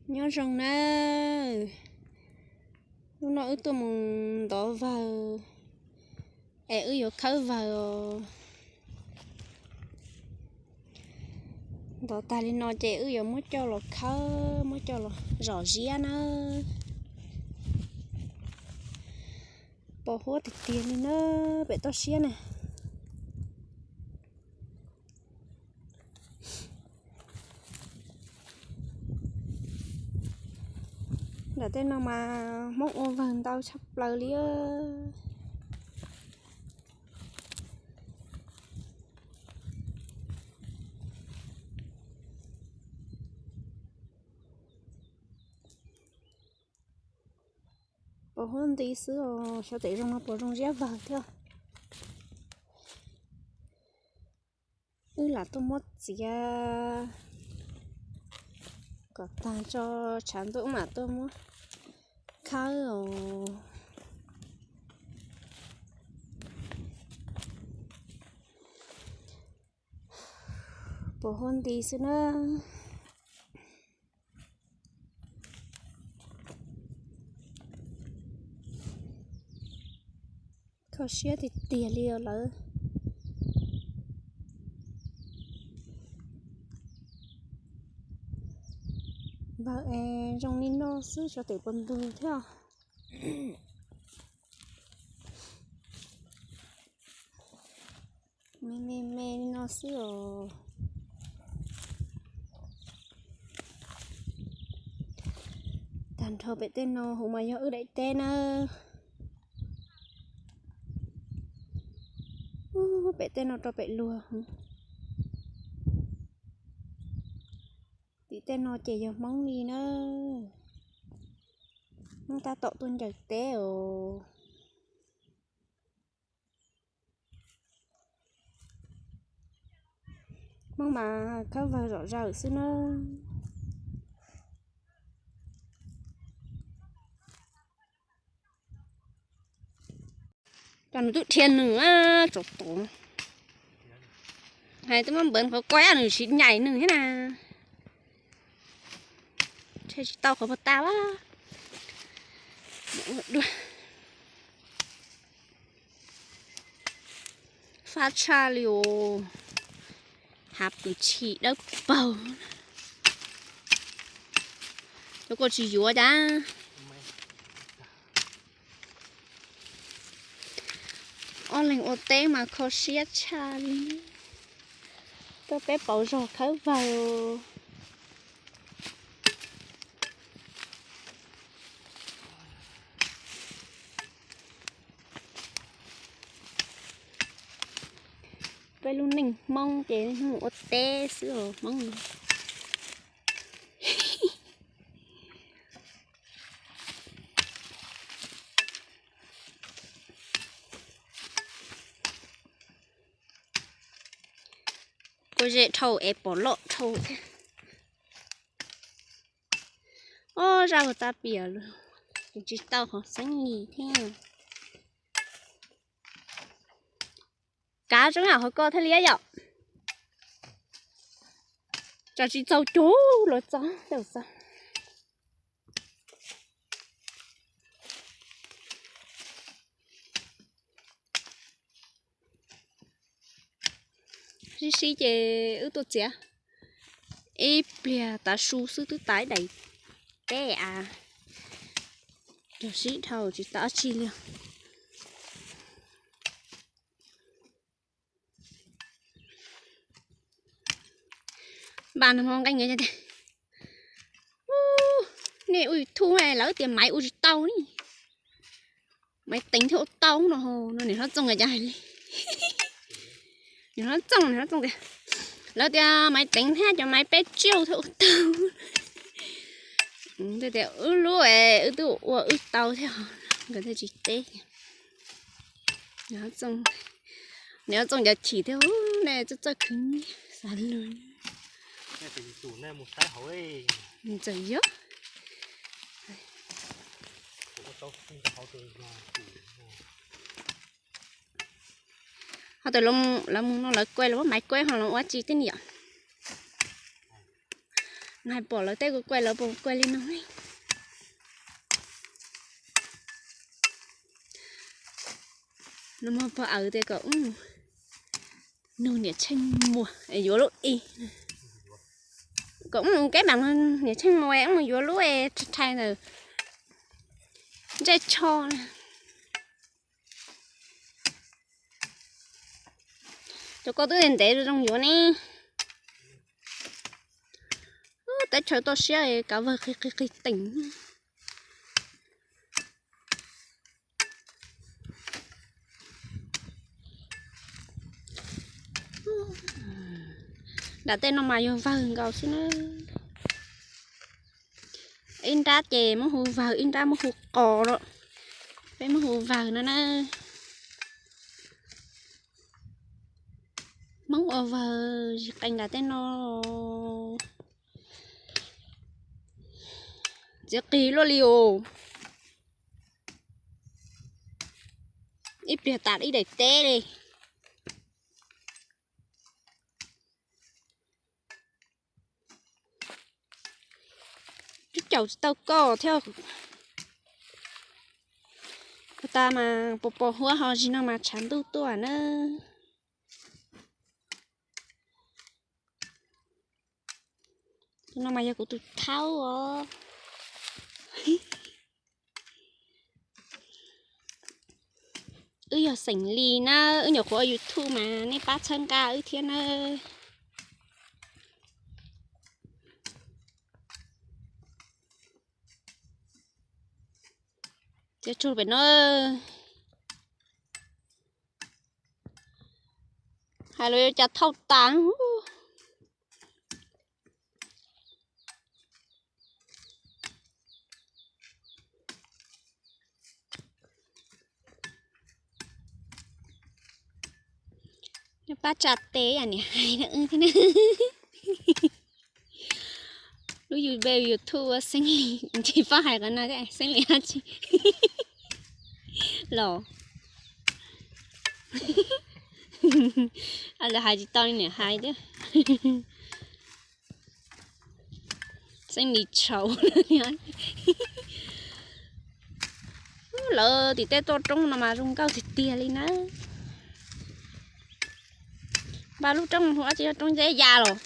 Nyob zoo nawb. Hnub no wb tuaj mus ntov vawg es wb yuav khawb vawg os. Ntov tag li no ces wb yuav muab coj los khawb, muab coj los zom ziab nawb. Pos huab tiag tiag li na, pem toj siab na. Nram tej no mas Hmoob ua vawg ntau tshaj plaws li. Pos huab nti xwb os, xyov tes zoo no puas zoo ziab vawg thiab. Wb lam tuaj muab txiav kom tag tso, tshav ntuj wb mam tuaj muab khawb os. Pos huab nti xwb na. Kho siab tiag tiag li os lawv. Vawg es zoo li no xwb, xyov tes puas ntug thiab. Me me me li no xwb os. Tag nrho pem tej no hauv mas yog wb daim teb nawb. Pem tej no rau pem luag. Tim tej no ces yog Hmoob li na. Hmoob tab tom tuaj ncaws teb os. Hmoob mas khawb vawg zom zaws xwb na. Cov nws twb dhia nws tsov tom. Hais twb muab npawv qhov koj nws tsis nyaim nws thiab na. Tsis tau qhov puas tas a. Fab tshaj li os. Hav pwm tshis dawb paug. Cov koj tsis yuav cas. Ob leeg ua teb mas kho siab tshaj li. Tuaj peb pauv zog khawb vawg. Peb lub neej Hmoob ces mus ua teb xwb os Hmoob. Kua zem dhau es pom loj dhau thiab. Ob zaj ua tag piam lawm, tsis tau qhov xeeb lis thiab. Kav zoo yam qhov ko thiaj liab yom. Tsam tsis txaus cug los txog tau txog. Sib sib ces wb tuaj txiav ib pliag tav su xwb twb tas ib daim teb a. Cog sib dhau tsis tas dab tsi li. Npaj no hmo nqeeb tias, nej ua YouTube lawv tias maiv ua tsis tau ne, maiv teev thiaj ua tau no, no niam hlob Txooj cas hais li. Niam hlob Txooj, niam hlob Txooj tias, lawv tias maiv teev thiab cov maiv peb tsiauj thiaj ua tau. Tias wb lub wb twb ua wb tau thiab, nkawd thiaj tsis teb. Niam hlob Txooj cov chim thiab, nej txawj txawj khwv nyiaj xav lug. Txawm yog. Ho tawm lawv mus no lawv kuaj los muab maiv kuaj ho los ua tsi tib ni yom. Hais pom lawv tej kuv kuaj lawv puas kuaj li no ne. Nws muag pog awv tias kom wb nug niam Tsheej Muas yuav lub i, kom wb mus keb mam niam Tsheej Muas wb mus yuav lub rhais ntawm ntsej tsho na. Cov ko twb ntev zoo yuav ne. Teb chaws toj siab kav vawg qig qig qig teem. Nram tej no mas yog vawg nkaus xwb na. Ib nrab ces muab hu vawg, ib nrab muab hu qos lawm. Peb muab hu vawg no na. Hmoob ua vawg zis qees nram tej no. Txiav qis luaj li os. Ib pliag tas ib daim teb li. Twb caum tsis tau koj thiab. Ua tas mas pos pos huab ho zis no mas tshav ntuj tuaj na. Tus no mas yog kuv tus thaub os. Wb yog xeem Lis na, wb nyuam qhuav ua YouTube mas nej pab txhawb nqa wb thiab nawb. Txiav tsuag pem no. Hais los yuav cas thauj tas. Pab tsa tes yam niam hais na. Lub YouTube ua Xeeb Lis, tsis paub hais qhov no thiab, Xeeb Lis dab tsi los. Lawv hais tsis tau li niam hais thiab. Xeeb Lis tshauv. Lawv tim tej toj roob no mas zoo nkauj tiag tiag li na. Npaj lub roob hu dab tsi, yog roob zeb ya los?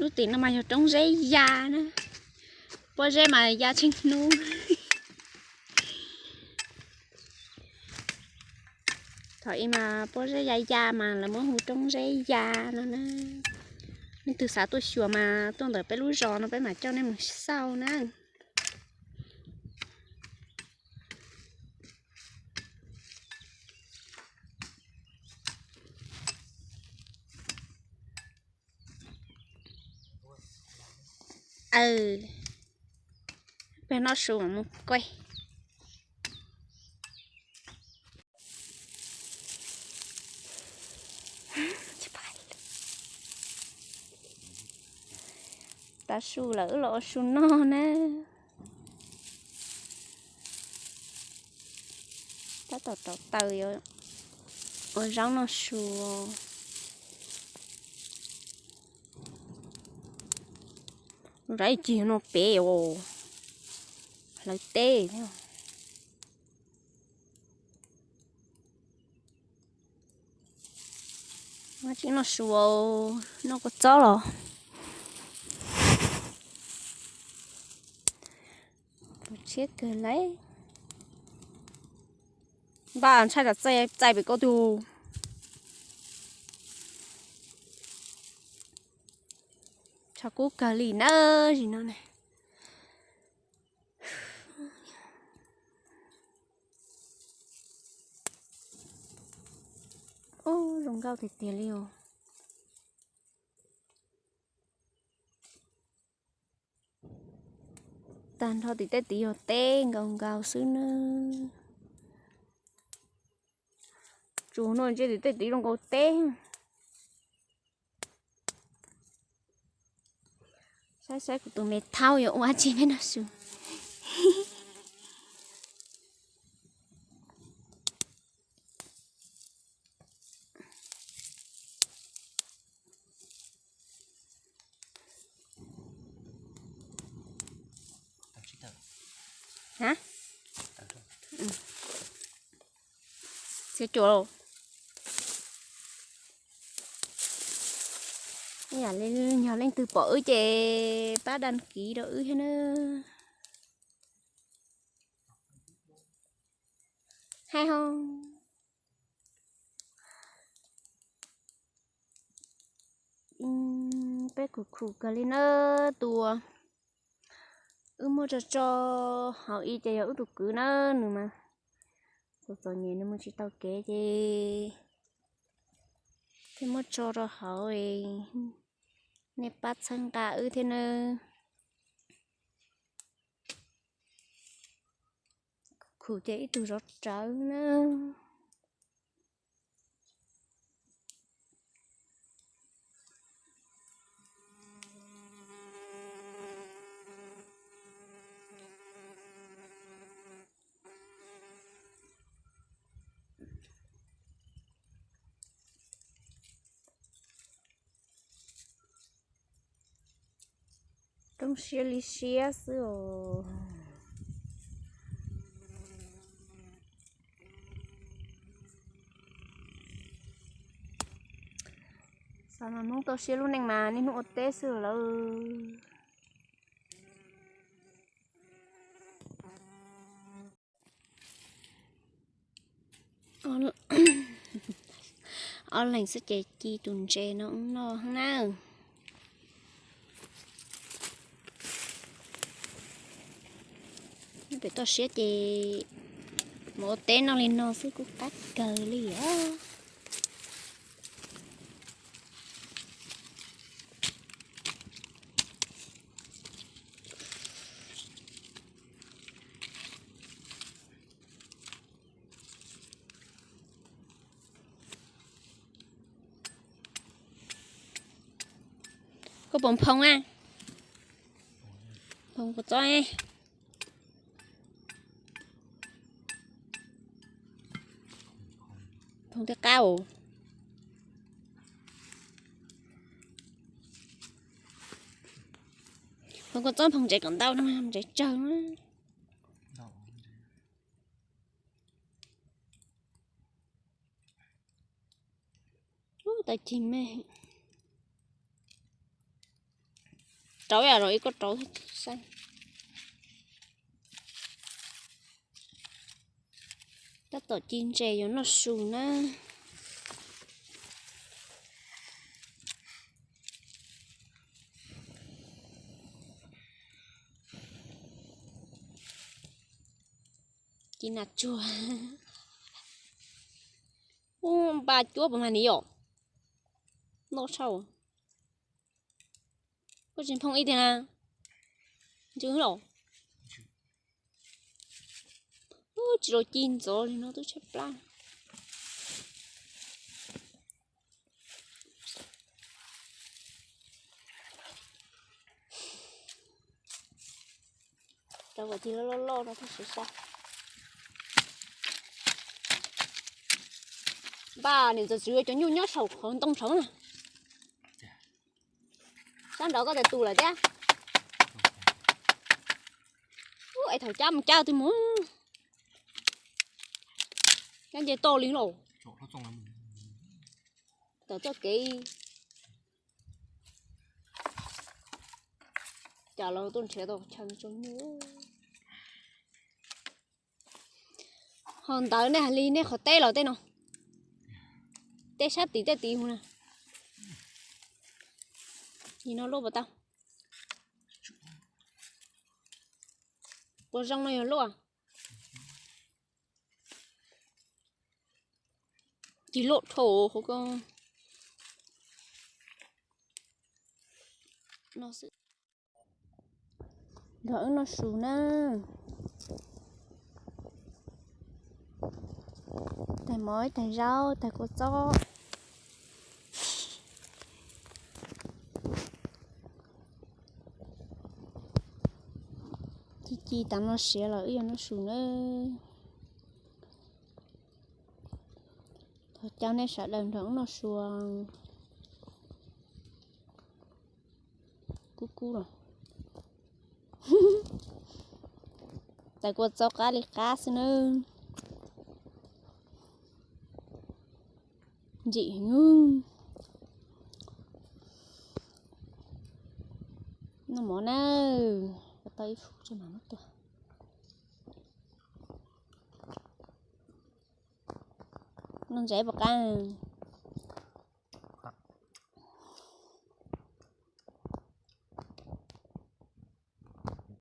Lub tim no mas yog roob zeb ya na. Pob zeb mas ya tsheej hnub. Thaum ub mas pob zeb ya ya mas lawv muab hu roob zeb ya no na. Leej twg xav tuaj xyuas mas tuaj ntawm peb lub zos no peb mam coj nej mus xauj na. Aw, peb noj su mam mus kuaj. Tav su lawm wb los ua su noj na. Tab tom rauv taws yuav ua zaub noj su. Zaub cig no pem os, hlawv teb thiab. Tsis noj su, noj kua txob los. Tus tshiab kawg lauj. Npaj ntshai tsam txaij pem koj tus. Tshav kub kawg li nawb zim no ne. Ub, zoo nkauj tiag tiag li os. Tag nrho tim tej tid yog teb nkaus nkaus xwb nawb. Tsuas no ntshe tim tej tid zoo nkaus teb. Saib saib kuv tus me thaub yuav ua dab tsi peb noj su. Ha? Txhiab cuaj. Ib yam li yog leej twg pom wb ces pab đăng ký rau wb thiab na. Hais ho. Peb khum khum kawg li na, tus uas wb muab tso tso hauv ib ces yog wb tus kwv na, nws mas txom txom nyem nws mus tsis tau kev ces thiaj muab tso rau hauv. Nej pab txhawb nqa wb thiab nawb. Khum ces ib tug zov rawv na. Roob siab li siab xwb os. Xav mas Hmoob toj siab lub neej mas niaj hnub ua teb xwb lawm. Ob leeg xwb ces ci tus ntses no noj na. Pem toj siab ces mus ua teb noj li no xwb kuj qab kawg li os. Koj puas nphoo a? Nphoo kua txob. Nphoo thiaj qab os. Nphoo kua txob nphoo ntsev kom ntau no ntsev tsawg. Ub, tau cig me. Rauv ib yam rau ib koj rauv thiab saib. Tab tom ci ntses yuav noj su na. Ci nas tsuag. Ub, npaj cuab puas mag ni yom? Noj tshaj. Koj tsis nphoo ib tiag na? Ntsws los. Ub, tsis los ci ntxov li no twb tshaib plab. Rau kom cig loj loj loj no thiaj siv sab. Npaj niam ntxawm txwv cov nyuj nyob saum qhov ntoo saud na. Sab nraud koj tias tus lawm thiab. Ub, es thaum cab mus cab twg mus? Cab nce toj li lauj. Tawm txoj kev. Cas los tuaj nrhiav tau chaw tso nyuj. Ho ntawd nej hais li nej qhov teb los tej no. Tej sab tid tej tid hu na. Nim no luaj puas tau? Puas zoo no yog luaj? Cig luaj dhau hauv ko. No xwb. Nrog wb noj su na. Tais mov, tais zaub, tais kua txob. Ci ci tas no siav lawm wb yuav noj su na. Thov caw nej sawv daws nrog wb noj su. Kub kub los. Tawm kuas txaus qab li qab xwb nawb. Ntsim heev. Noj mov nawb, tau ib fub tso mam noj tuaj. Noj ntses puas qab?